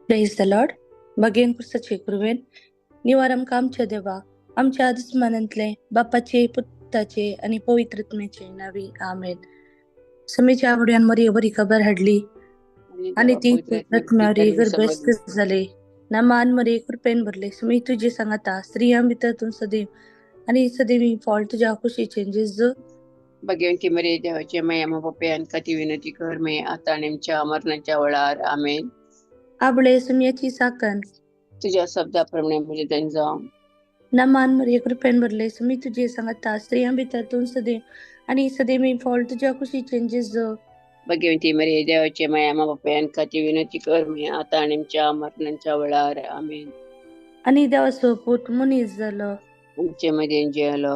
प्रेज the Lord. भगेन क्रिस्ताचे कृपेन निवार आमकां आमच्या देवा आमच्या दुस्मानांतले बापाचे पुताचे आनी पवित्र आत्म्याचे नावी आमेन. समेच्या आवडयान मरी बरी खबर हाडली आनी ती आत्म्यावरी गर्भस्थ जाली. नामान मरे कृपेन भरले, सुमी तुजे सांगाता, स्त्रियां भितर तूं सदैव आनी सदैवी फळ तुज्या कुशीचे जेजू. भगवंती मरे देवाचे माया बाप्यान कती विनंती कर मे आता आणि आमच्या मरणाच्या वेळार आमेन. आबळे सुमयाची साकन तुझ्या शब्दाप्रमाणे म्हणजे त्यांचा. नामान मरे कृपेन भरले, सुमी तुजे सांगाता, स्त्रियां भितर तूं सदैव आनी सदैवी फळ तुज्या कुशीचे जेजू. भगवंती मरे देवाचे माया बाप्यान कती विनंती कर मे आता आणि आमच्या मरणाच्या वेळार आमेन. आनी देवाचो पूत मनीस जालो आमचे मध्ये जेलो.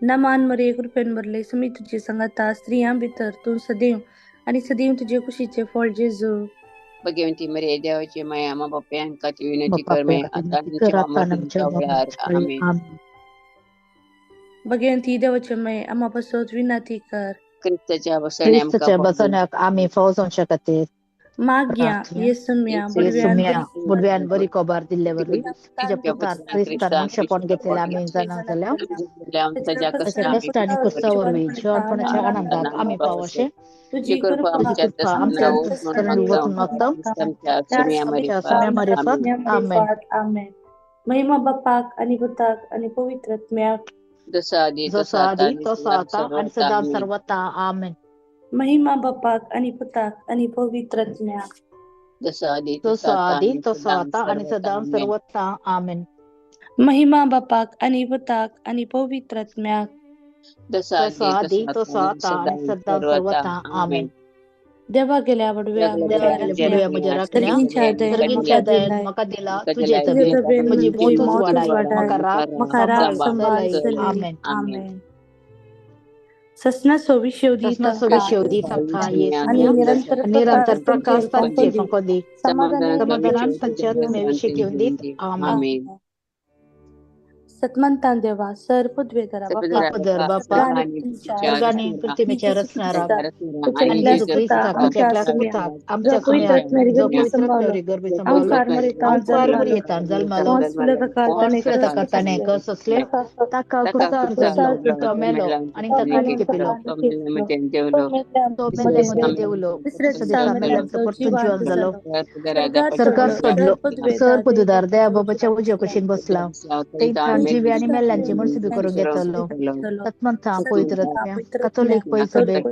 नामान मरे कृपेन भरले, सुमी तुजे सांगाता, स्त्रियां भितर तूं सदैव आनी सदैव तुजे कुशीचे फळ जेजू. भगवंती मरे देवाचे माया बाप्यान कती विनंती कर मे आता आमच्या मरणाच्या वेळार आमेन. भगवंती देवाचे माये आम्हा पासत विनंती कर. क्रिस्ताच्या बसण्याक क्रिस्ताच्या बसण्याक आमी फौजोंच्या खातीर मागया येसुम्या बुडव्यान बरी खबर दिल्ले वरवीं तुज्या पुतान क्रिस्तान मनशेपण घेतलेलें आमी जाणा जाल्या ताच्या कश्ट आनी क्रुसा वरवीं जिवनपणाच्या आनंदाक आमी पावशे तुजी कृपा कृपा आमच्या अंतस्करणांत वचून मागता सुम्या मारिफत. आमेन. आमेन. महिमा बापाक आणि पुताक आणि पवित्र आत्म्याक, जसो आदी जसो आदी तसो आता आणि सदा सर्वता. आमेन. महिमा बापाक आणि पुताक आणि पवित्र आत्म्याक, जसो आदी तसो आदी तसो आता आणि सदा सर्वता. आमेन. महिमा बापाक आणि पुताक आणि पवित्र आत्म्याक, जसो तसो आदी तसो आता आणि सदा सर्वता. आमेन. देवा गेल्या बडव्या देवा म्हज्या राखण्या सर्गीच्या दयेन म्हाका दिला तुजे तबेन म्हजी मोतूच वाडाय म्हाका राख सांबाळ. आमेन. आमेन. ससनाचो विशेव दिता आणि निरंतर प्रकाश तांचे फांको समाधानान तांचे आत्मे विशीं घेवन दीत. आमेन. सतमंतान देवा सर पदवेधरा बापा स्वर्गाने पृथ्वीच्या रचणारा आणि जेजू क्रिस्ताक तुझ्या एकल्याच पुताक आमच्या सुम्याक जो पवित्र आत्म्यावरी गर्भी सांभाळलो अंकुर येतान जल्मालो ताका ताणें सोंसलें ताका क्रुसार चडलो तो मेलो आनी ताका लिपिलो तो मेल्ले मदीं देवलो दुसऱ्या दिसा मेल्ल्यांचो परतून जिवन जालो सरकार सोडलो सर पदुदार दया बाबाच्या उजव्या कुशीन बसला थंय जिवी आनी मेल्ल्यांची मनसुबी करून घेतलो. तत्मंथा पवित्र कथोलीक पै सभेक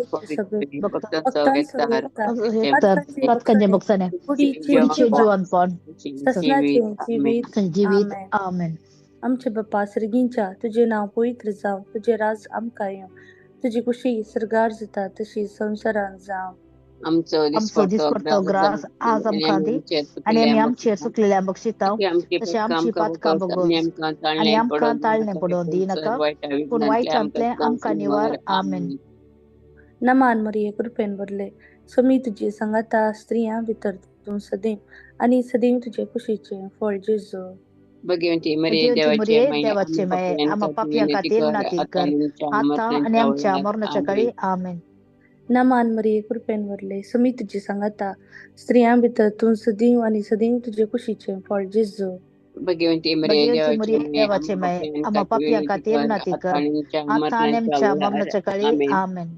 पातकांचे भोगसाणे कुडीचें जिवनपण जिवीत. आमेन. आमचे बापा सर्गींच्या तुजें नांव पवित्र जावं, तुजें राज आमकां येवं, तुजी कुशी सर्गार जाता तशी संवसारांत जावं. आमचो दिसपडतो ग्रास आज आमकां दी आनी आमी आमचेर चुकलेल्या बक्षिताव तशें आमची पातकां भोगोस आनी आमकां ताळणें पडोवन दिनाका पूण वायटांतलें आमकां निवार. आमेन. नमान मरिये कृपेन भरले, स्वामी तुजी सांगाता, स्त्रियां भितर तूं सदैव आनी सदैव तुजे कुशीचें फळ जेजू. भगवंती मरिये देवाचे माये आम्हा पापयां खातीर नाती कर आतां आनी आमच्या मरणाच्या काळी. आमेन. नमान मरिये कृपेन भरले, स्वामी तुजी सांगाता, स्त्रियां भितर तूं सदैव आनी सदैव तुजे कुशीचें फळ जेजू. भगवंती मरिये देवाचे माये आम्हा पापयां खातीर नाती कर आतां आनी आमच्या मरणाच्या काळी. आमेन.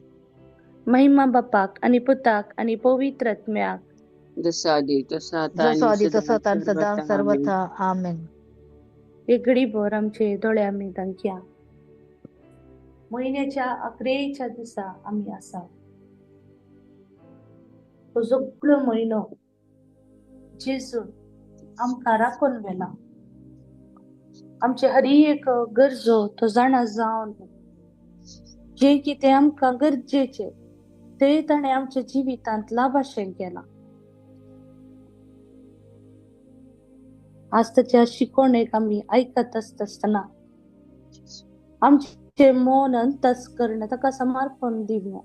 महिमा बापाक आनी पुताक आनी पवित्र आत्म्याक, जसो आदी तसो आता जसो आदी तसो आतां आनी सदां सर्वथा. आमेन. एक घडीभर आमचे दोळे आमी तांकया. म्हयन्याच्या अकरेच्या दिसा आमी आसा. हो सगळो म्हयनो जेजून आमकां राखून व्हेला. आमचे हर एक गरजो तो जाणा जावन जें कितें आमकां गरजेचें तें ताणें आमच्या जिवितांत लाभाशें केलां. आज ताच्या शिकवणेक आमी आयकत आसता आसतना आमचें मन अंतस्कर्ण ताका समर्पण दिवया.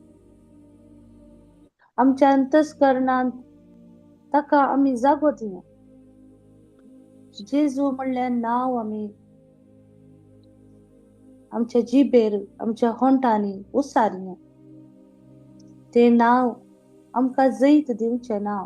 आमच्या अंतस्करणांत ताका आमी जागो दिवया. जेजू म्हणल्यार नांव आमी आमच्या जिबेर आमच्या होंठांनी उसारया. तें नांव आमकां जैत दिवचें नांव.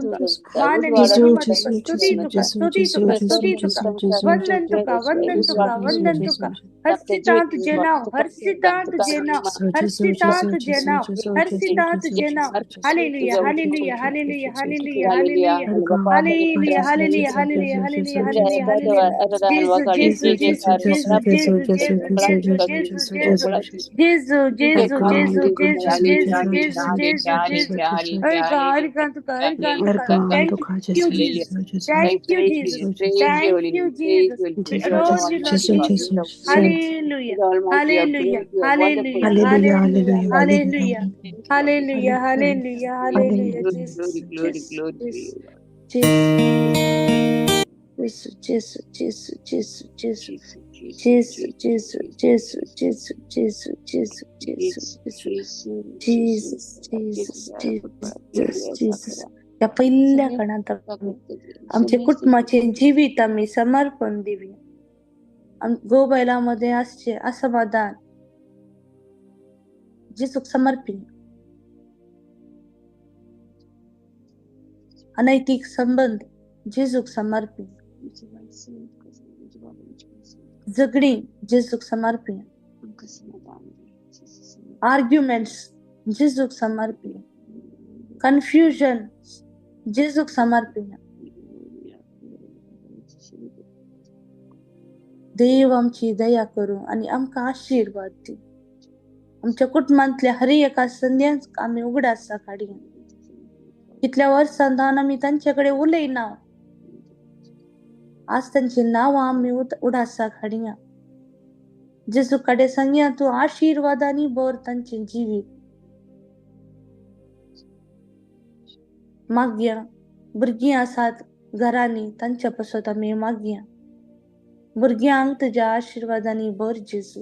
तुका, मान आनी गिमा तुका, स्तुती तुका, स्तुती तुका, स्तुती तुका, वंदन तुका, वंदन तुका, वंदन तुका. हर्षिता तुझे नाव, हर्षिता तुझे नाव, हर्षिता तुझे नाव, हर्षिता तुझे नाव. Hallelujah, hallelujah, hallelujah, hallelujah, hallelujah, hallelujah, hallelujah, hallelujah, hallelujah, hallelujah, hallelujah. जेजू, जेजू, जेजू, जेजू, जेजू, जेजू, जेजू, जेजू, जेजू, जेजू, जेजू, जेजू, जेजू, जेजू, जेजू, जेजू. अर्घा, अर्घा तुका, अर्घा तुका. Thank you, Jesus. Thank you, Jesus. Thank you, Jesus. We adore you, Lord Jesus. Hallelujah. Hallelujah. Hallelujah. Hallelujah. Hallelujah. Hallelujah. Hallelujah. Hallelujah. Jesus. Jesus. Jesus. Jesus. Jesus. Jesus. Jesus. Jesus. Jesus. Jesus. Jesus. Jesus. Jesus. Jesus. Jesus. Jesus. Jesus. त्या पहिल्या खणात आमचे कुटुंबाचे जिवीत आमी समर्पण दिवया. गोबैलामध्ये असचे असमाधान जेजूक समर्पी, अनैतिक संबंध जेजूक समर्पी, झगडी जेजूक समर्पी, आर्ग्युमेंट्स जेजूक समर्पी, कन्फ्युजन जेजूक समर्पी. देव आमची दया करू आणि आमकां आशीर्वाद दी. आमच्या कुटुंबांतल्या हर एका संध्यांक आमी उगडासा काडया. कितल्या वर्सां जावन आमी तांचे कडेन उलयना, आज तांची नांवां आमी उडासा काडया. जेजू कडेन सांगया, तूं आशिर्वादांनी भर तांचें जिवीत. मागया, भुरगीं आसात घरांनी, तांच्या पासत आमी मागया. भुरग्यांक तुज्या आशिर्वादांनी भर जेजू.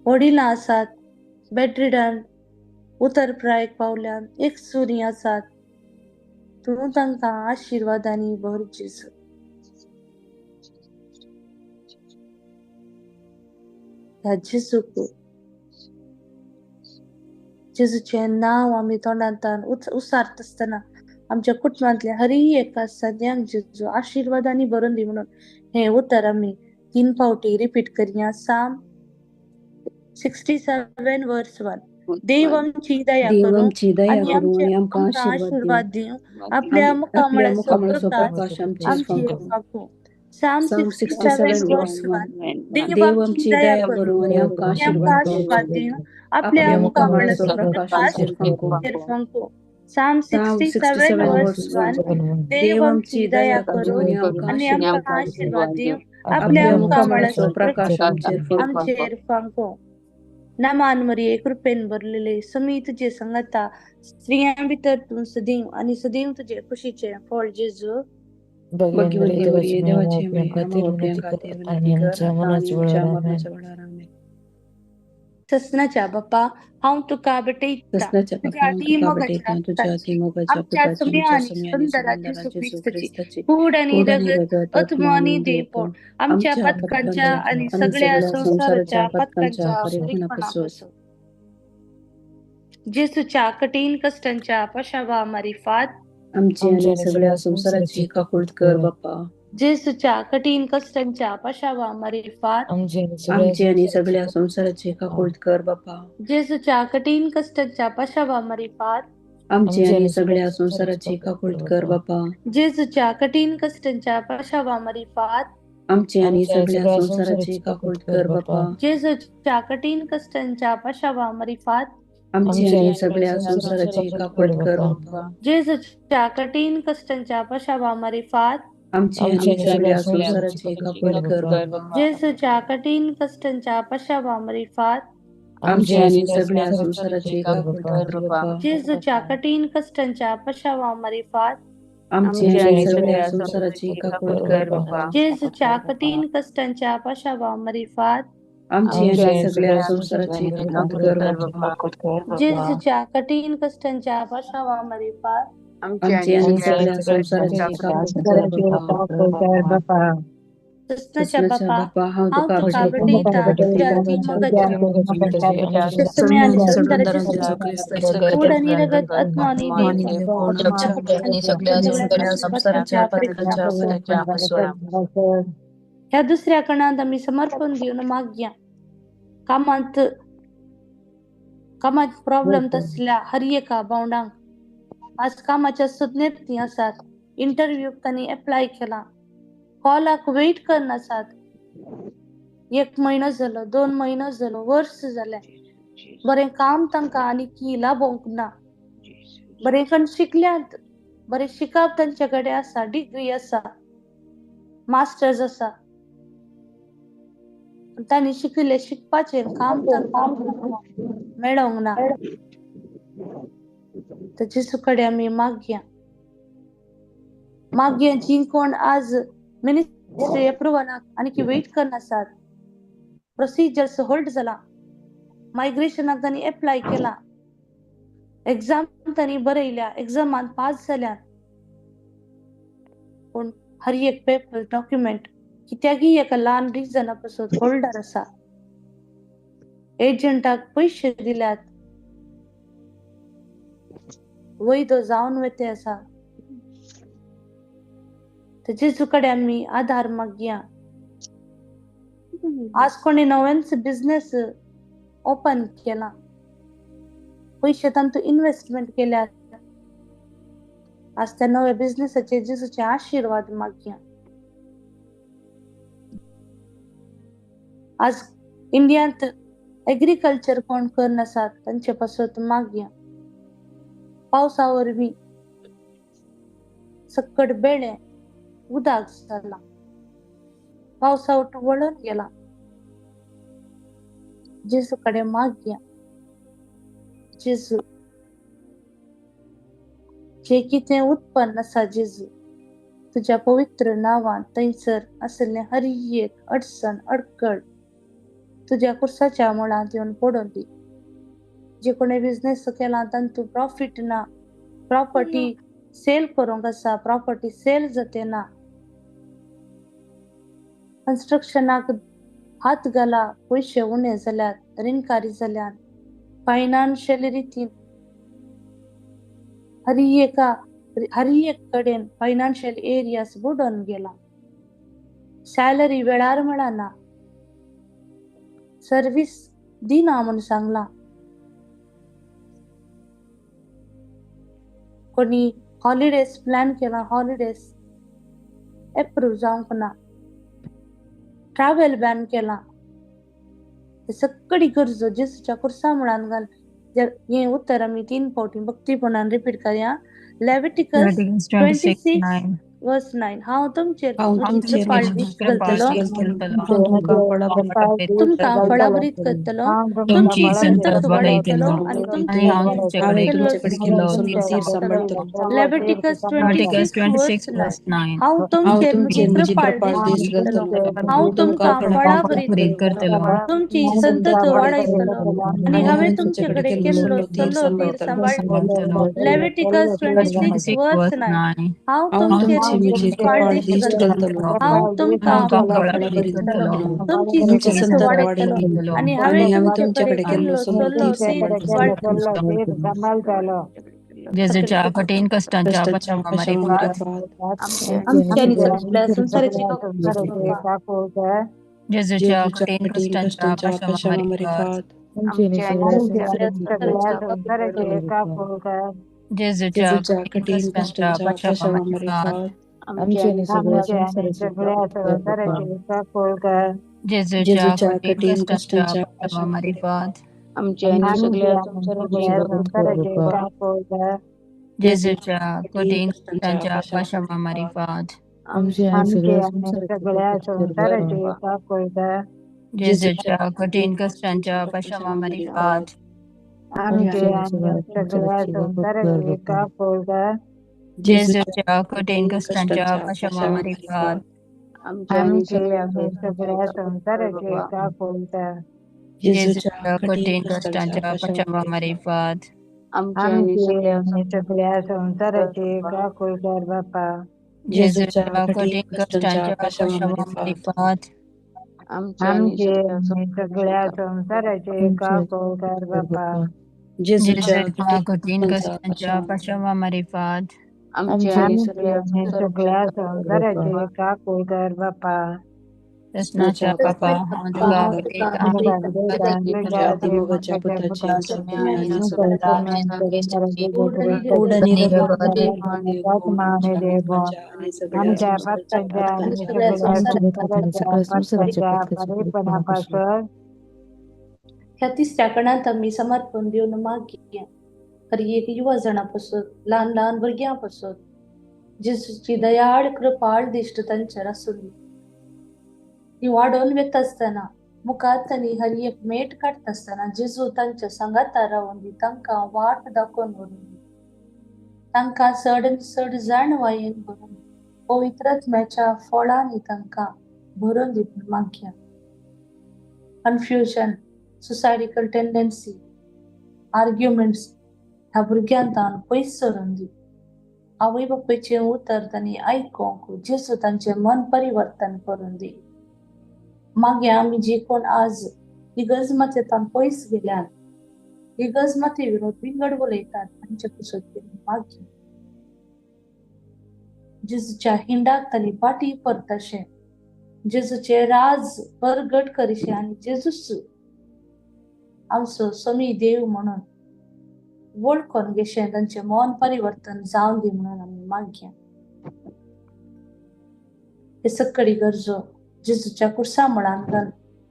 वडिलां आसात बेडरिडन, उतर प्रायक पावल्यान, एक सुरी आसात, तूं तांकां आशिर्वादांनी भर जेजू. ह्या जेजूक, जेजूचें नांव आमी तोंडांतल्यान उसारता आसतना आमच्या कुटुंबांतल्या हर एका सद्यांक जेजू आशिर्वादांनी भरून दी म्हणून हें उतर आमी 3 फावटी रिपीट करया. साम 67 वर्स 1. देव आमची दया करूं आनी आमकां आशिर्वाद दिवं, आपल्या मुखामळाचो प्रकाश आमचेर फांकूं. साम 67 वर्स 1. देव आमची दया करूं आनी आमकां आशिर्वाद दिवं, आपल्या मुखामळाचो प्रकाश आमचेर फांकूं. साम 67 वर्स 1. देव आमची दया करूं आनी आमकां आशिर्वाद दिवं, आपल्या मुखामळाचो प्रकाश आमचेर फांकूं. नामान मरिये, कृपेन भरलेले, समी तुझे संगता, स्त्रियां भितर तूं सदैव आनी सदैव तुझे खुशीचें फळ जेजू. भगवती मरिये, देवाची माये, आम्हा पाप्यां खातीर विनंती कर आतां आनी आमच्या मरणाच्या वेळार. आमेन. ससनाच्या बापा, हांव तुका भेटयता, तुज्या अती मोगाच्या आमच्या सुम्या आनी सुंदरा जेजू क्रिस्ताची कूड आनी रगत, आत्मो आनी देवपण आमच्या पातकांच्या आनी सगळ्या संवसाराच्या पातकांच्या परिणामापासून. जेजूच्या कठीण कश्टांच्या पशावा मारिफात आमची आनी सगळ्या संवसाराची काकूळट कर बापा. जेजूच्या कठीण कश्टांच्या पशावा मारिफात आमची आनी सगळ्या संवसाराची काकूळट कर बापा. जेजूच्या कठीण कश्टांच्या पशावा मारिफात आमची आनी सगळ्या संवसाराची काकूळट कर बापा. जेजूच्या कठीण कश्टांच्या पशावा मारिफात आमची आनी सगळ्या संवसाराची काकूळट कर बापा. जेजूच्या कठीण कश्टांच्या पशावा मारिफात आमची आनी सगळ्या संवसाराची काकूळट कर बापा. जेजूच्या कठीण कश्टांच्या पशावा मारिफात आमची आनी सगळ्या संवसाराची काकूळट कर बापा. जेजूच्या कठीण कश्टांच्या पशावा मारिफात आमची आनी सगळ्या संवसाराची काकूळट कर बापा. जेजूच्या कठीण कश्टांच्या पशावा मारिफात आमची आनी सगळ्या संवसाराची काकूळट कर बापा. जेजूच्या कठीण कश्टांच्या पशावा मारिफात आमची आनी सगळ्या संवसाराची काकूळट कर बापा. जेजूच्या कठीण कश्टांच्या पशावा मारिफात आमची आनी सगळ्या संवसाराची काकूळट कर बापा. सस्नाच्या बापा, हांव तुका भेटयतां तुज्या ती मोगाची समे आनी संवसाराची कूड आनी रगत, आत्मा आनी देव ह्या दुसऱ्या कणांत आमी समर्पण दिवन मागया. कामांत कामात प्रॉब्लेम तसल्या हर एका भावंडांक आज कामाच्या सुज्ञेत ती आसात. इंटरव्यूक तांणी एप्लाय केला, कॉलाक वेट करना आसात. 1 म्हयनो जालो, 2 म्हयनो जालो, वर्स जालें, बरें काम तांकां आनी की लाभोवंक ना. बरें कण शिकल्यात, बरें शिकप तांचे कडेन आसा, डिग्री आसा, मास्टर्स आसा, तांणी शिकिल्लें शिकपाचें काम तांकां मेळोंक ना. तर जेजू कडेन आमी मागया, मागया जी कोण आज मिनिस्ट्री अप्रुवलाक आनी वेट करना आसात, प्रोसिजर्स होल्ड जाला, मायग्रेशनाक तांणी एप्लाय केला, एग्जाम तांणी बरयल्या, एग्जामान पास जाल्यात, पूण हर एक पेपर डॉक्युमेंट कित्याकय एका ल्हान रिजना पासून होल्डर आसा. एजंटाक पयशे दिल्यात, वयदो जावन वते आसा. तर जेजू कडेन आमी आदार मागया. आज कोणी नव्याच बिझनेस ओपन केला, पयशे तांतूं इन्वेस्टमेंट केल्यात, आज त्या नव्या बिझनेसाचे जेजूचे आशिर्वाद मागया. आज इंडियांत एग्रीकल्चर कोण करनासात तांचे पासत मागया. पावसा वरवीं सकट बेळे उदक जाला, पावसा वट वळून गेला. जेजू कडेन मागया, जेजू जे कितें उत्पन्न आसा जेजू तुज्या पवित्र नांवान थंयसर आशिल्लें हर एक अडचण अडकळ तुज्या कुर्साच्या मुळांत येवन पडून दी. जे कोणी बिझनेस केला तांतूं प्रॉफीट ना, प्रॉपर्टी सेल करूंक आसा, प्रॉपर्टी सेल जाते ना, कन्स्ट्रक्शनाक हात घाला, पयशे उणे जाल्यात, रिणकारी जाल्यात, फायनान्शियल रितीन हर एका हर एक कडेन फायनान्शियल एरियास बुडोवन गेला, सॅलरी वेळार मेळना, सर्वीस दिना म्हूण सांगलां. कोणी हॉलिडेज प्लॅन केला, हॉलिडेज एप्रूव जावंक ना, ट्रॅव्हल बॅन केला. सगळी गरजो जेजूच्या कुर्सा मुळान घाल. हें उत्तर आमी 3 फावटी भक्तीपणान रिपीट करया. लेविटिकस 26:9. हांव तुमचेर कृपाळ दिश्ट घालतलो, तुमकां फळाभरीत करतलो, तुमची संतत वाडयतलो आनी तुमची लेविटिकस 26:9. हांव तुमचेर म्हजी कृपाळ दिश्ट घालतलो, हांव तुमकां फळाभरीत करतलो, तुमची संतत वाडयतलो आनी हांवें तुमचे कडेन केल्लो सल्लो तीर सांबाळटलो. लेविटिकस 26:9. हांव तुमचेर दिश्ट घालतलो, हांव तुमकां फळाभरीत करतलो, तुमची संतत वाडयतलो आनी हांवें तुमचे कडेन केल्लो सल्लो तीर सांबाळटलो. जेजूच्या कठीण कश्टांच्या आमच्या संवसाराची जेजूच्या कठीण कश्टांच्या जेजूच्या कठीण कश्टांच्या जेजूच्या कठीण कश्टांच्या जेजूच्या कठीण कश्टांच्या जेजूच्या कठीण कश्टांच्या जेजूच्या कठीण कश्टांच्या जेजूच्या कठीण कश्टांच्या जेजूच्या जेजूच्या कठीण कठीण कश्टांच्या कश्टांच्या पाशावा पाशावा मारिफात मारिफात आमचे आनी आमचे सगळ्या आनी सगळ्या संवसाराच्या संवसाराचे आमचे काकूळ कर बापा. बापा जेजूच्या जेजूच्या कठीण कठीण कश्टांच्या कश्टांच्या पाशावा पाशावा मारिफात आमचे आनी आमचे सगळ्या आनी संवसाराचे सगळ्या संवसाराचे काकूळ कर बापा. प्रस्नाच्या प्रस्नाच्या बापा बापा हांव हांव तुका तुका भेटयतां भेटयतां तुका तुज्या भेटयतां अति तुज्या मोगाच्या मोगाच्या पुताची पुताची सौम्य आणि आनी सुंदर गोड आणि आणि रगत रगत देव आमच्या आमच्या पापांच्या आणि सगळ्या आमच्या संसाराच्या पापांच्या आणि आणि सगळ्या सगळ्या संसाराच्या संसाराच्या पापांच्या परेपणापासून ह्या तिसऱ्या कणांत आमी समर्पण दिवन मागया हर एक युवा जणां पासून ल्हान ल्हान भुरग्यां पासून जेजूची दयाळ कृपाळ दिश्ट तांचेर आसूं दी. ती वाडोवन वता आसतना मुखार तांणी हर एक मेट काडटा आसतना जेजू तांच्या सांगाता रावून दी, तांकां वाट दाखोवन व्हरून दी, तांकां चड आनी चड जाणवायेन भरून दी, पवित्र आत्म्याच्या फळांनी तांकां भरून दी म्हूण मागया. कन्फ्युजन, सुसायडिकल टेंडन्सी, आर्ग्युमेंट्स ह्या भुरग्यांक तावन पयस सरून दी. आवय बापायचें उतर तांणी आयकोंक जेजू तांचें मन परिवर्तन करून दी. मागीर आमी जी कोण आज इगर्ज मातयेंतल्यान पयस गेल्यात, इगर्ज मातये विरोध विंगड उलयतात तांचे पासत मागीर जेजूच्या हिंडाक तांणी पाटी परतशें, जेजूचें राज परगट करिशें आनी जेजूच आमचो समी देव म्हणून वळखून घेशें तांचें मन परिवर्तन जावन दी म्हणून आमी मागया. हे सक्कडी गरजो जेजूच्या कुर्सा मुळान घाल.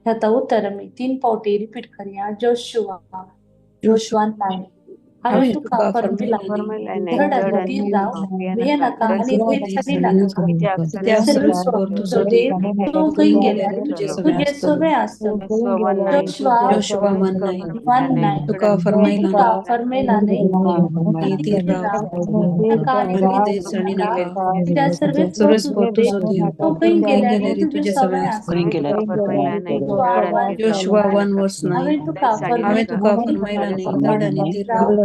ह्या उतर आमी 3 फावटी रिपीट करया. जोशुआ, जोशुआन 9, हांवें तुका फर्मायलां न्ही, धड आनी धीर राव, भिये नाका आनी खंयच नाका. कित्याक सर्वेस्पर तुजो देव तूं खंय गेल्यार तुजे सगळें तुजें आसतलो. सगळें आसतलें. जोशुआ जोशुआ 1:9 1:9, तुका फर्मायलां तुका फर्मायलां न्ही, न्ही, धीर राव नाका आनी आनी खंयच धैर्य नाका. नाका. कित्याक सर्वेस्पर सर्वेस्पर तुजो तुजो देव देव तूं खंय खंय गेल्यार गेल्यार तुजें तुजें सगळें सगळें आसतलें. आसतलें. जोशुआ 1:9 हांवें तुका हांवें फर्मायलां तुका फर्मायलां न्ही, धड आनी धीर राव नाका.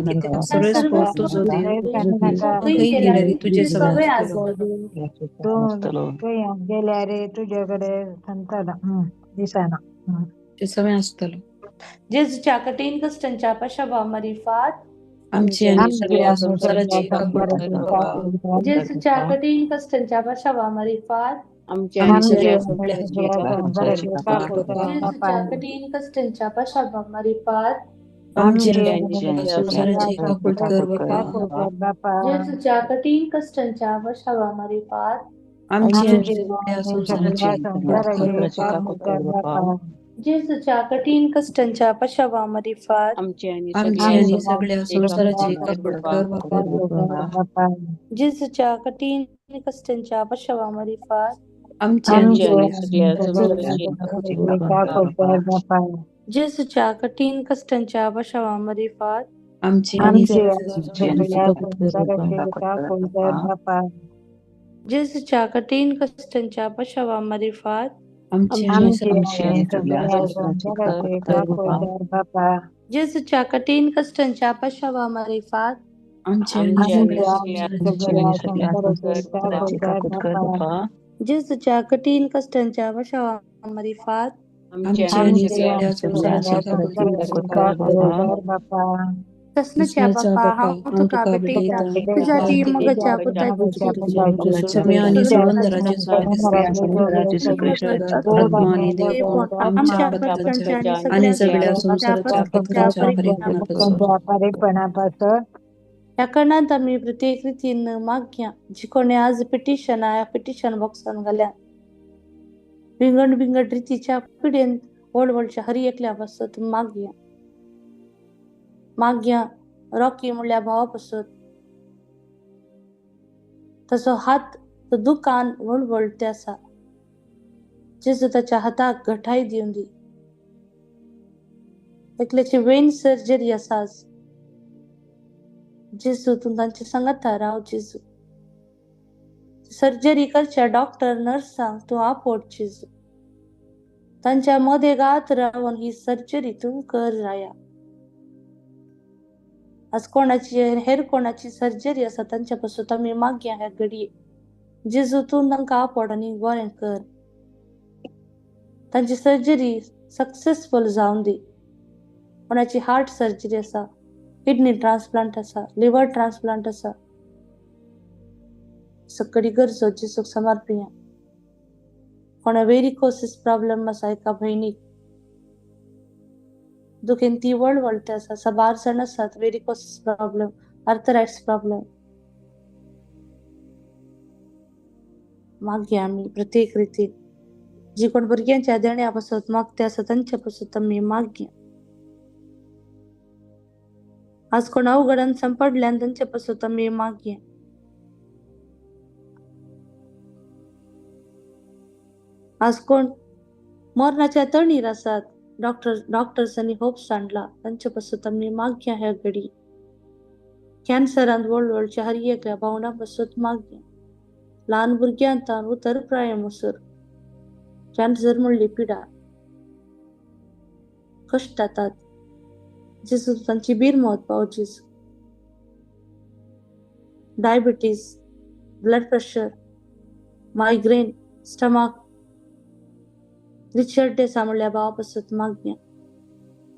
कित्याक सर्वेस्पर तुजो देव नाका. तूं खंय गेल्यार तुजें सगळें सगळें आसतलो. आसतलें. तूं खंय गेल्यार तुजेकडे संताना दिसना. तुजें सगळें आसतलो. जेजूच्या कठीण कश्टांच्या पाशावा मारिफात आमची आनी आमचे सगळ्या आनी संवसाराची सगळ्या काकूट कर संवसाराची बापा. काकूळ कर. जेजूच्या कठीण कश्टांच्या पाशावा मारिफात आमचे आनी आमची सगळ्या आनी संवसाराची सगळ्या संवसाराची संवसाराची काकूळ काकूट कर कर जेजूच्या बापा. कठीण कश्टांच्या पाशावा मारिफात आमची आमचे आनी आनी सगळ्या सगळ्या संवसाराची काकूट कर संवसाराची बापा. काकूळ कर बापा. जेजूच्या कठीण कश्टांच्या पाशावा मारिफात आमची आनी आमचे सगळ्या आनी संवसाराची सगळ्या काकूट कर संवसाराची बापा. काकूळ कर बापा. जेजूच्या कठीण कश्टांच्या पाशावा मारिफात आमचे आनी आमची सगळ्या आनी आमचे सगळ्या आनी संवसाराची सगळ्या काकूट कर बापा. काकूळ कर बापा. जेजूच्या कठीण कश्टांच्या पाशावा मारिफात आमची आनी आमचे आनी आनी सगळ्या सगळ्या संवसाराची संवसाराची काकूळ कर बापा. जेजूच्या कठीण कश्टांच्या पाशावा मारिफात आमची आनी आमचे सगळ्या आनी संवसाराची सगळ्या संवसाराची काकूळ कर बापा. जेजूच्या कठीण कश्टांच्या पाशावा मारिफात आमची आनी आमचे सगळ्या आनी सगळ्या संवसाराची काकूळ कर बापा. जेजूच्या कठीण कश्टांच्या पाशावा मारिफात आमची आनी आमचे आनी सगळ्या आमचे सगळ्या आनी संवसाराची सगळ्या संवसाराची काकूळ कर बापा. जेजूच्या कठीण कश्टांच्या पाशावा मारिफात आमचे आमची आनी आनी सगळ्या सगळ्या आमचे संवसाराची आनी काकूट सगळ्या कर संवसाराची बापा. काकूळ कर बापा. प्रस्नाच्या कृष्णाच्या बापा बापा हांव हांव तुका तुका भेटयतां भेटयतां तुज्या तुज्या ती अति मोगाच्या पुताची क्षम्या आनी सुरंदराचे आत्मा आनी देवपण आमच्या आमच्या पातकांच्या पातकांच्या आनी आनी सगळ्या सगळ्या संवसाराच्या संवसाराच्या पातकांच्या पातकांच्या परिपणापासून परिपणापासून परेपणापासून ह्या कारणांत आमी प्रत्येक रितीन मागया जी कोणी आज पिटिशन ह्या पिटिशन बॉक्सान घाल्या विंगड विंगड रितीच्या पिडेन व्हड व्हडच्या हर एकल्या पासत मागया. मागया रॉकी म्हणल्या भावा पासत ताचो हात तो दुकान व्हड व्हड आसा जेजू ताच्या हाताक घटाय दिवन दी. एकल्याची वेन सर्जरी आसा आज, जेजू तूं तांचे सांगाता राव. जेजू सर्जरी करच्या डॉक्टर नर्सांक तूं आपोट. जेजू तांच्या मदेगात रावन ही सर्जरी तूं कर राया. आज कोणाची हेर कोणाची सर्जरी आसा तांच्या पासून आमी मागया ह्या घडये. जेजू तूं तांकां आपड आनी बरें कर. तांची सर्जरी सक्सेसफूल जावन दी. कोणाची हार्ट सर्जरी आसा, किडनी ट्रान्सप्लांट आसा, लिवर ट्रान्सप्लांट आसा, सगळी गरजो जेजूक समर्पिया. कोणा वेरिकोसिस प्रॉब्लम आसा एका भयणीक, दुखेन ती वळवळते आसा. साबार जाण आसात वेरिकोसिस प्रॉब्लम, आर्थरायट्स प्रॉब्लम. मागया आमी प्रत्येक रितीन जी कोण भुरग्यांच्या देण्या पासत मागते आसा तांच्या पासत आमी मागया. आज कोण अवघडान सांपडल्यान तांच्या पासत आमी मागया. आज कोण मरणाच्या तणीर आसात, डॉक्टर्सांनी होप सांडला, तांच्या पासत आमी मागया ह्या घडी. कॅन्सरान वळवळच्या हर एकल्या भावंडा पासत मागया. ल्हान भुरग्यांत उतर प्राय मसर कॅन्सर म्हणली पिडा कश्ट जातात. जेजू तांची बीर मौत पाव जेजू. Diabetes, blood pressure, migraine, stomach, Richard Desa म्हणल्या भावा पासत मागया.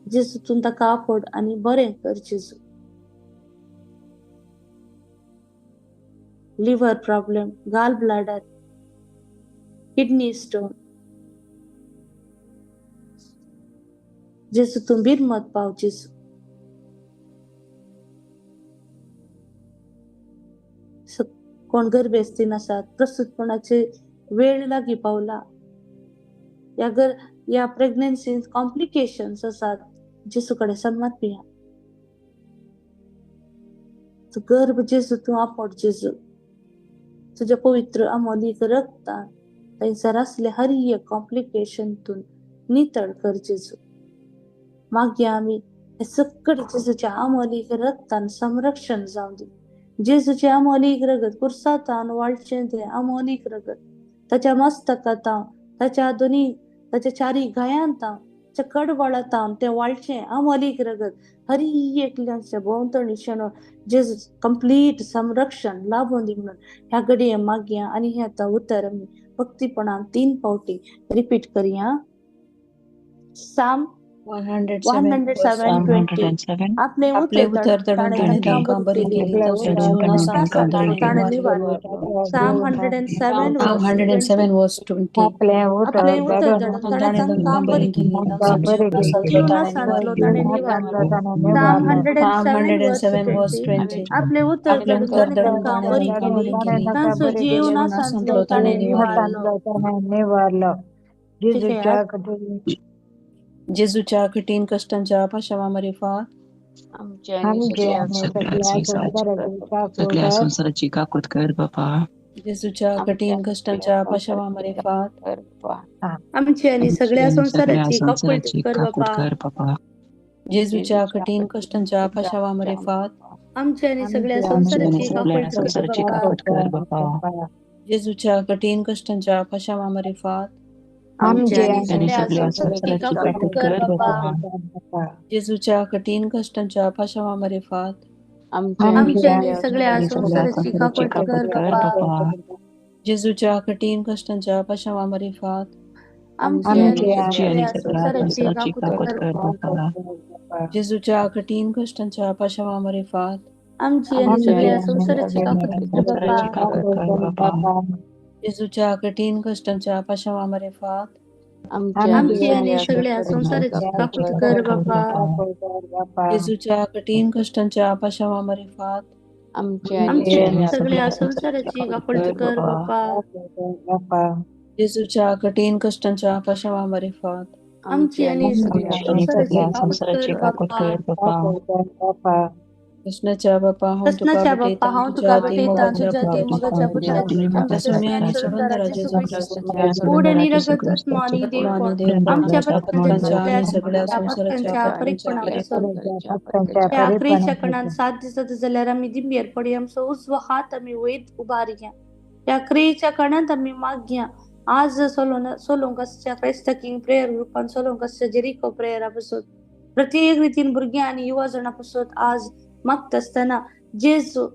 जेजू तूं ताका आपड आनी बरें कर जेजू. Liver problem, gall bladder, kidney stone, जेजू तूं बीरमत पाव जेजू. कोण गर्भेस्तीन आसात, प्रसूतपणाचे वेळ लागीं पावला, ह्या प्रेग्नन्सीन कॉम्प्लिकेशन्स आसात, जेजू कडेन समर्पिया. तूं गर्भ जेजू तूं आपड जेजू. तुज्या पवित्र अमोलीक रक्तान थंयसर आसले हर एक कॉम्प्लिकेशन तूं नितळ कर जेजू. मागया आमी हे सगळे जेजूच्या अमोलीक रक्तान संरक्षण जावं दी. जेजूचे अमोलीक रगत कुर्सातान वाळचें तें अमोलीक रगत ताच्या मस्तकातावन, ताच्या दोनी ताच्या चारी घायांतावन, ताच्या कडवळातावन तें वाळचें अमोलीक रगत हर एकल्याच्या भोंवतणी शेणो जेजू कंप्लीट संरक्षण लाभून दी म्हणून ह्या घडये मागया. आनी हें आतां उतर आमी भक्तीपणान 3 फावटी रिपीट करया. साम 107:20. आपले उतर ताणें तांकां बरी केली, ताणें निवारलो. Psalm 107 verse 20. आपले उतर धाडून ताणें तांकां बरी केली, जीव नासांतलो ताणें निवारलो. Psalm 107 verse 20. आपले उतर धाडून ताणें तांकां बरी केली, तांचो जीव नासांतलो ताणें निवारलो. जेजूच्या कठीण कष्टांच्या पाशावा मारिफात आमच्या सगळ्या संसाराची काकूत कर बापा. जेजूच्या कठीण कष्टांच्या पाशावा मारिफात आमची आणि सगळ्या संसाराची काकूत कर बापा. जेजूच्या कठीण कष्टांच्या पाशावा मारिफात आमची आणि सगळ्या संसाराची काकूत कर बापा. जेजूच्या कठीण कष्टांच्या पाशावा मारिफात आमच्या संसाराची काकूत कर बापा. जेजूच्या कठीण कष्टांच्या पाशावा मारिफात आमच्या सगळ्या संसाराची काकूत कर बापा. जेजूच्या कठीण कष्टांच्या पाशावा मारिफात आमच्या संसाराची काकूत कर बापा. जेजूच्या कठीण कष्टांच्या पाशावा मारिफात आमची आणि सगळ्या संसाराची काकूत कर बापा. जेजूच्या कठीण कष्टांच्या पाशावा मारिफात आमची आणि सगळ्या संसाराची काकूत कर बापा. जेजूच्या कठीण कष्टांच्या पाशावा मारिफात आमची आणि सगळ्या संसाराची काकूत कर बापा. जेजूच्या कठीण कष्टांच्या पाशावा मारिफात आमची आणि सगळ्या संसाराची काकूत कर बापा. कृष्णाच्या बापा हांव तुका भेटयतां तुज्या अति मोगाच्या पुता, आमच्या आनी सोडून जेजू गोड आणि रगत आत्मा आणि देवपण आमच्या भक्तांच्या सगळ्या संसाराच्या परीपणापासून त्या आखरीच्या कणान साथ दिसत जाल्यार आमी दिंबेर पडया, आमचो उजवो हात आमी वयर उबारया. त्या आखरीच्या कणांत आमी मागया. आज सोलोंक आसच्या क्रायस्ट किंग प्रेयर ग्रुपान सोलोंक आसच्या जेरिको प्रेयरा पासून प्रत्येक रितीन भुरग्यां आनी युवा जाणां पासून आज मागता आसतना जेजू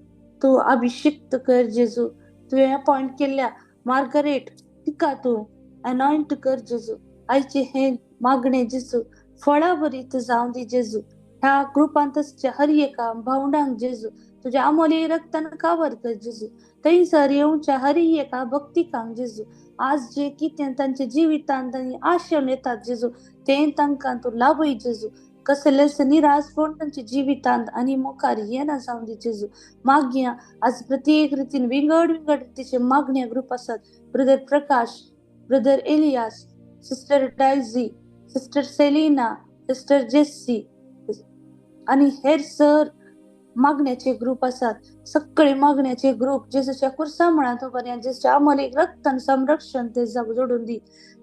तूं अभिषिक्त कर जेजू. तुवें अपॉयंट केल्ल्या मार्गरेट तिका तूं अनॉयंट कर जेजू. आयचे हे मागणे जेजू फळाभरीत जावं दी जेजू. ह्या ग्रुपांत आसच्या हर एका भावंडांक जेजू तुज्या अमोली रक्तान कावर कर जेजू. थंयसर येवच्या हर एका भक्तिकांक जेजू आज जे कितें तांच्या जिवितांत तांणी आशेवन येतात जेजू तें तांकां तूं लाभय जेजू. कसलेच निराशपण तांच्या जिवितांत आनी मुखार येना जावं दी जेजू. मागया आज प्रत्येक रितीन विंगड विंगड रितीचे मागण्या ग्रुप आसात. Brother Prakash, brother Elias, sister Daisy, sister Selina, sister Jessie आनी हेर सर मागण्याचे ग्रुप आसात. सगळे मागण्याचे ग्रुप जेजूच्या कुर्सा म्हळां तूं बऱ्या जेजूच्या अमोलीक रक्तान संरक्षण ते जोडून दी.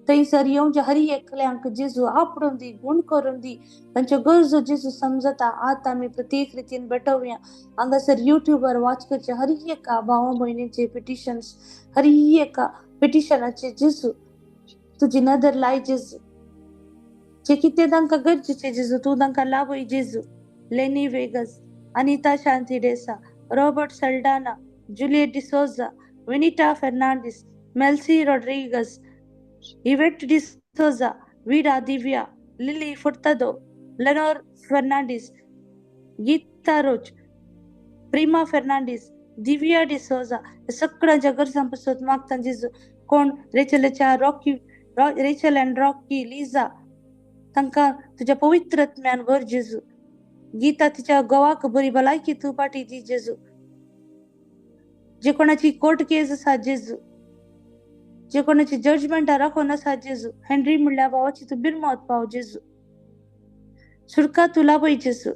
थंयसर येवच्या हर एकल्यांक जेजू आपडून दी, गुण करून दी, तांच्यो गरजो जेजू समजता. आतां आमी प्रत्येक रितीन भेटोवया. हांगासर युट्यूबार वॉच करचे हर एका भावा भयणीचे पिटिशन्स, हर एका पिटिशनाचे जेजू तुजी नदर लाय जेजू. जे कितें तांकां गरजेचें जेजू तूं तांकां लाभय जेजू. Lenny Vegas, Anita Shanti D'Sa, Robert Saldanha, Juliet D'Souza, Vinita Fernandes, Melcy Rodrigues, Yvette D'Souza, Vida Divya, Lily Furtado, Lenore Fernandes, Geeta Roach, Prema Fernandes, Divya D'Souza. सगळ्यांच्या गरजां पासत मागता जेजू. कोण रेचलाच्या Rocky, Rachel and Rocky, Lija तांकां तुज्या पवित्र आत्म्यान भर जेजू. गीता तिच्या गोवाक बरी भलायकी तूं पाटी दी जेजू. जे कोणाची कोर्ट केस आसा जेजू, जे कोणाची जजमेंटां राखून आसा जेजू, हेनरी म्हणल्यार भावाची तूं बिरमत पाव जेजू. सुटका तूं लाभय जेजू.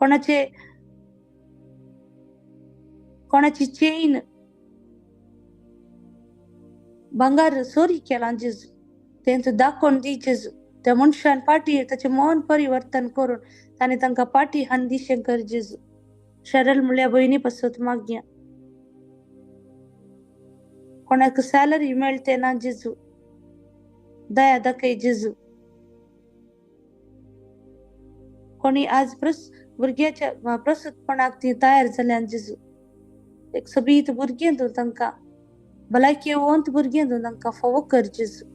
कोणाचे कोणाची चेन भांगार चोरी केलां जेजू तें तूं दाखोवन दी जेजू. त्या मनशान पाटी ताचें मन परिवर्तन करून ताणें तांकां पाटी हान दिशें कर जेजू. शरल म्हणल्यार भयणी पासत मागया. कोणाक सॅलरी मेळटे ना जेजू, दया दाखय जेजू. कोणी आज भुरग्याच्या प्रसूतपणाक ती तयार जाल्यान जेजू, एक सोबीत भुरगें तूं तांकां भलायकेवंत भुरगें तूं तांकां फावो कर जेजू.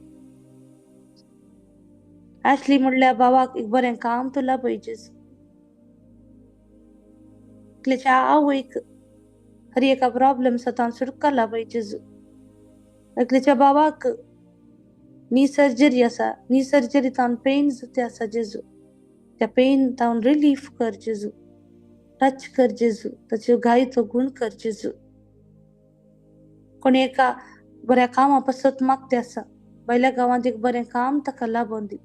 आसली म्हणल्यार भावाक एक बरें काम तूं लाभय जेजू. एकल्याच्या आवयक हर एका प्रॉब्लम सतान सुटका लाभय जेजू. एकल्याच्या बाबाक नी सर्जरी आसा, नी सर्जरी तावन पेन जाता आसा जेजू, त्या पेन तावन रिलीफ कर जेजू, टच कर जेजू, ताच्यो गायचो गुण कर जेजू. कोणी एका बऱ्या कामा पासत मागते आसा, भायल्या गांवांत एक बरें काम ताका लाभोवन दी.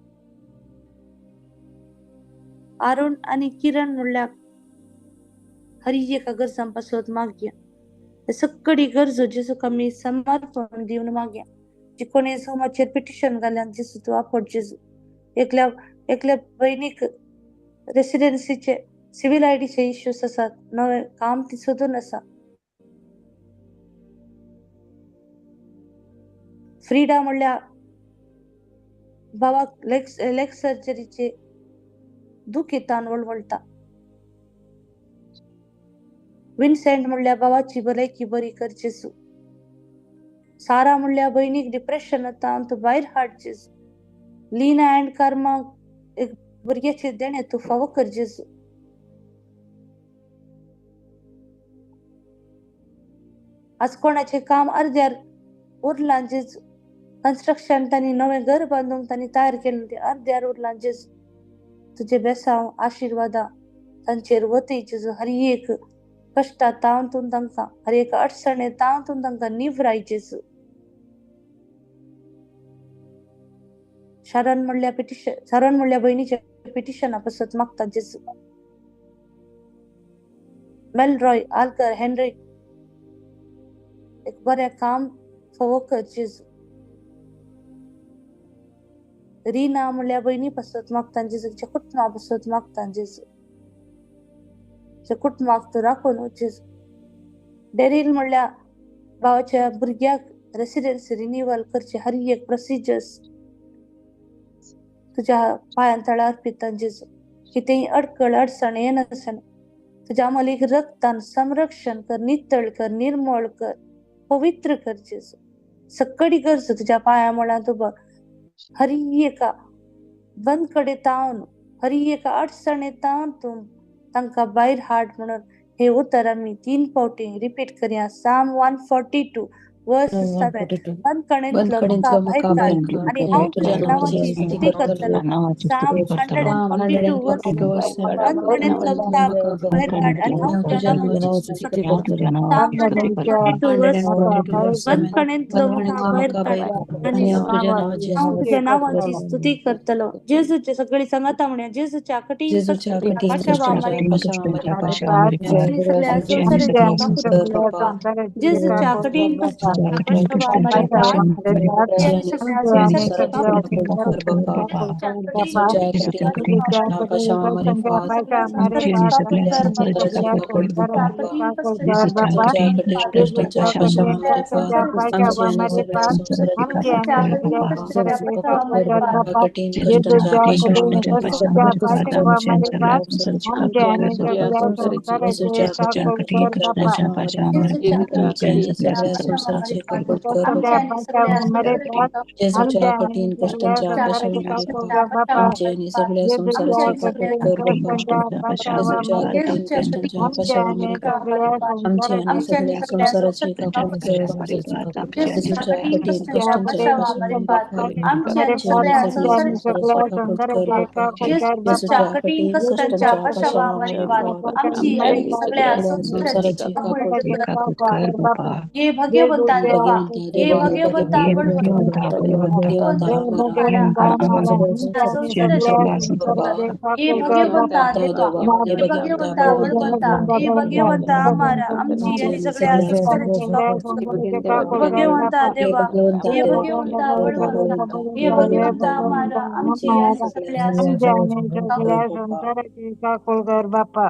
अरुण आनी किरण म्हणल्यार हर एका गरजां पासत मागया. सगळी गरजो जेजूक आमी समर्पण दिवन मागया. जी कोणी झुमाचेर पिटिशन घाल्यान जेजू तूं आपट जेजू. एकल्या एकल्या भयणीक रेसिडेन्सीचे सिवील आयडीचे इश्यूज आसात, नवें काम ती सोदून आसा. फ्रिडा म्हणल्यार बाबाक लेग सर्जरीचे दुखेतान वळवळटा. विन्सेंट म्हणल्यार बाबाची भलायकी बरी कर जेजू. सारा म्हणल्यार भयणीक डिप्रेशन येता तूं भायर हाड जेजू. लीना अँड कर्मा एक भुरग्याचें देणें तूं फावो कर जेजू. आज कोणाचें काम अर्द्यार उरलां जेजू, कन्स्ट्रक्शन तांणी नवें घर बांदूंक तांणी तयार केलें तें अर्द्यार उरलां जेजू. तुजे बेसांव आशिर्वादां तांचेर वतय जेजू. हर एक कश्टा तावन तूं तांकां, हर एक अडचणे तावन तूं तांकां निवराय जेजू. शरण म्हणल्यार पिटिशन, शरण म्हणल्यार भयणीच्या पिटिशना पासत मागता जेजू. मेलरॉय आल्कर हेनरी एक बरें काम फावो कर जेजू. रीना म्हणल्यार भयणी पासत मागता जेजू, तिच्या कुटुंबा पासत मागता जेजू, तिच्या कुटुंबाक तूं राखून जेजू. डेरील म्हणल्यार भावाच्या भुरग्याक रेसिडेन्सी रिन्युअल करचे हर एक प्रोसिजर्स तुज्या पांयां तळार अर्पिता जेजू. कितेंय अडकळ अडचण येनासतना तुज्या मलीक रक्तान संरक्षण कर, नितळ कर, निर्मळ कर, पवित्र कर जेजू. सकडी गरज तुज्या पांया मुळांत उबो हर एका बंदकडे तावन हर एका अडचणे तावन तूं तांकां भायर हाड म्हणून हे उतर आमी 3 फावटी रिपीट करया. Psalm 142 verse 7. बंदखणींतलो म्हाका भायर काड आनी हांव तुज्या नांवाची स्तुती करतलो. Psalm 142 verse 7. बंदखणींतलो म्हाका भायर काड आनी हांव तुज्या नांवाची स्तुती करतलो. Psalm 142 verse 7. बंदखणींतलो म्हाका भायर काड आनी हांव तुज्या नांवाची स्तुती करतलो. जेजूचे सगळी सांगाता म्हणया. जेजूच्या कठीण जेजूच्या कठीण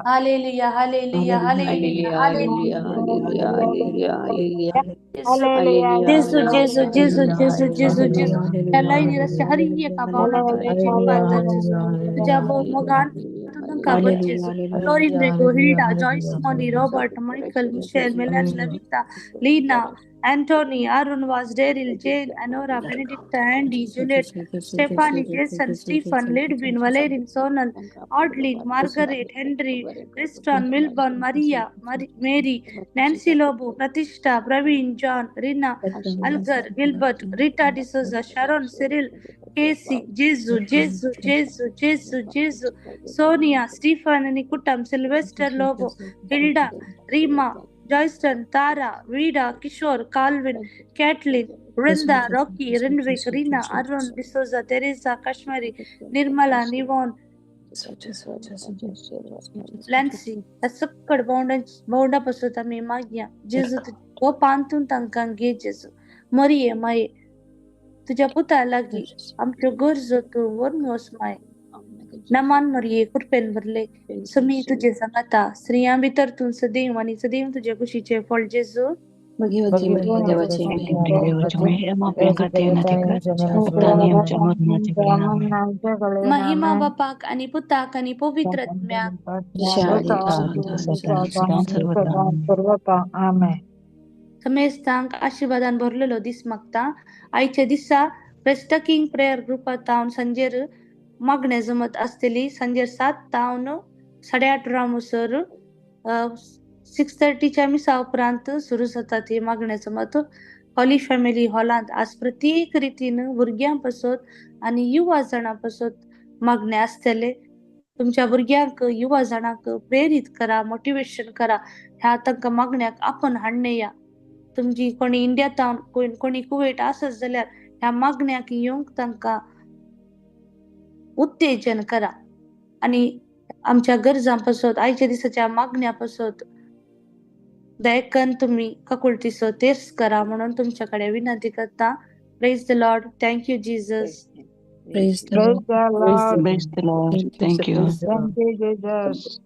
Hallelujah, hallelujah, hallelujah, hallelujah. Gesù, Gesù, Gesù, Gesù, Gesù, Gesù. ह्या लायनीर अशें हर एका भावना तुज्या मोगान तांकां Jesu. Florin Rego, Hilda, Joyce, Molly, Robert, Michael, Michelle, Melanie, Lavita, Leena, Anthony, Arun Vaz, Daryl, Jane, Anora, Benedicta, Andy, Juliet, Stephanie, Jason, Stephen, Lidwin, Valerin, Sonal, Audlin, Margaret, Henry, Kriston, Milburn, Maria, Mary, Nancy Lobo, Pratishtha, Praveen, John, Rina, Algar, Gilbert, Rita D'Souza, Sharon, Cyril, Casey, Jesu, Jesu, Jesu, Jesu, Jesu, Sonia, Stephen आणि कुटुंब, Sylvester Lobo, Hilda, Reema, Joyston, Tara, Vida, Kishore, Calvin, Caitlin, Vrinda, Rocky, Renwick, Reena, Arun D'Souza, Teresa, Kashmiri, Nirmala, Nivon, Lancy, ह्या सकड भावंडा पासत आमी मागया जेजू हो पांतून तांकां घे जेजू. मरिये माये तुज्या पुता लागीं आमच्यो गरजो तूं व्हरून वच माये. नमान मरिये कृपेन भरले समी तुजे सांगाता स्त्रियां भितर तूं सदैव आनी सदैव तुजे कुशीचें फळ जेजू. महिमा बापाक आनी पुताक आनी पवित्र आत्म्याक. समेस्तांक आशिर्वादान भरलेलो दीस मागता. आयच्या दिसा क्रिस्त किंग प्रेयर ग्रुपात तावन संजेर मागणे जमत आसतली. संजेर 7 तावन 8:30 वरां 6:30च्या मिसा उपरांत सुरू जाता ती मागणे जमत. हॉली फॅमिली हॉलांत आज प्रत्येक रितीन भुरग्यां पासत आनी युवा जाणां पासत मागणे आसतले. तुमच्या भुरग्यांक युवा जाणांक प्रेरीत करा, मोटिवेशन करा. ह्या तांकां मागण्याक आपण हाडणे या. तुमची कोणी इंडिया कोणी कुवेट आसत जाल्यार ह्या मागण्याक येवंक तांकां उत्तेजन करा आनी आमच्या गरजां पासत आयच्या दिसाच्या मागण्या पासत दयकन तुमी काकुळटीचो तेर्स करा म्हणून तुमच्या कडेन विनंती करता. Praise the Lord. Thank you Jesus. Praise the Lord. Praise the Lord. Thank you. Thank you, Jesus.